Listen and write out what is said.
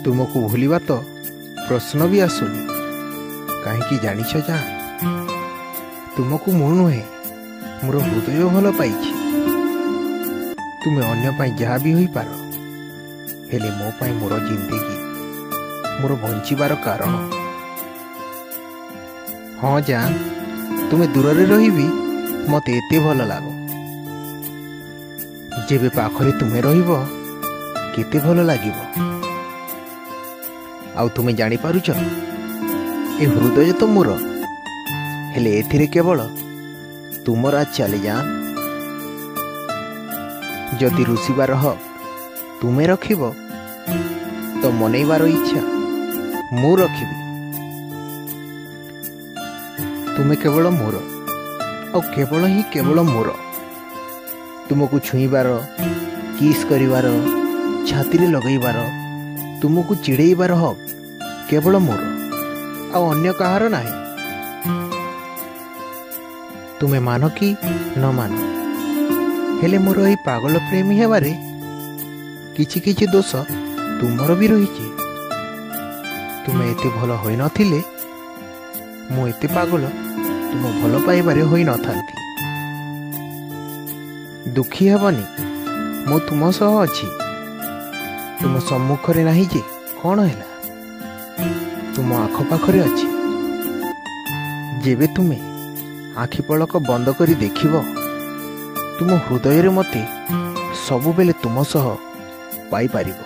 ତୁମକୁ ଭୁଲିବା ତ ପ୍ରଶ୍ନ ବି ଆସୁନି। କାହିଁକି ଜାଣିଛ ଜାନ୍? ତୁମକୁ ମୁଁ ନୁହେଁ, ମୋର ହୃଦୟ ଭଲ ପାଇଛି। ତୁମେ ଅନ୍ୟ ପାଇଁ ଯାହା ବି ହୋଇପାର, ହେଲେ ମୋ ପାଇଁ ମୋର ଜିନ୍ଦେଗୀ, ମୋର ବଞ୍ଚିବାର କାରଣ। ହଁ ଜାନ୍, ତୁମେ ଦୂରରେ ରହିବି ମୋତେ ଏତେ ଭଲ ଲାଗ। ଯେବେ ପାଖରେ ତୁମେ ରହିବ, କେତେ ଭଲ ଲାଗିବ। ଆଉ ତୁମେ ଜାଣିପାରୁଛ, ଏ ହୃଦୟ ତ ମୋର, ହେଲେ ଏଥିରେ କେବଳ ତୁମ ରାଜ ଚାଲେ ଜାନ୍। ଯଦି ରୁଷିବାର ହକ୍ ତୁମେ ରଖିବ, ତ ମନେଇବାର ଇଚ୍ଛା ମୁଁ ରଖିବି। ତୁମେ କେବଳ ମୋର, ଆଉ କେବଳ ହିଁ କେବଳ ମୋର। ତୁମକୁ ଛୁଇଁବାର, କିସ୍ କରିବାର, ଛାତିରେ ଲଗେଇବାର, ତୁମକୁ ଚିଡ଼େଇବାର ହକ୍ କେବଳ ମୋର, ଆଉ ଅନ୍ୟ କାହାର ନାହିଁ। ତୁମେ ମାନ କି ନ ମାନ, ହେଲେ ମୋର ଏହି ପାଗଳ ପ୍ରେମୀ ହେବାରେ କିଛି କିଛି ଦୋଷ ତୁମର ବି ରହିଛି। ତୁମେ ଏତେ ଭଲ ହୋଇନଥିଲେ ମୁଁ ଏତେ ପାଗଳ ତୁମ ଭଲ ପାଇବାରେ ହୋଇନଥାନ୍ତି। ଦୁଃଖୀ ହେବନି, ମୁଁ ତୁମ ସହ ଅଛି। ତୁମ ସମ୍ମୁଖରେ ନାହିଁ ଯେ କ'ଣ ହେଲା, ତୁମ ଆଖପାଖରେ ଅଛି। ଯେବେ ତୁମେ ଆଖି ପଲକ ବନ୍ଦ କରି ଦେଖିବ, ତୁମ ହୃଦୟରେ ମୋତେ ସବୁବେଳେ ତୁମ ସହ ପାଇପାରିବ।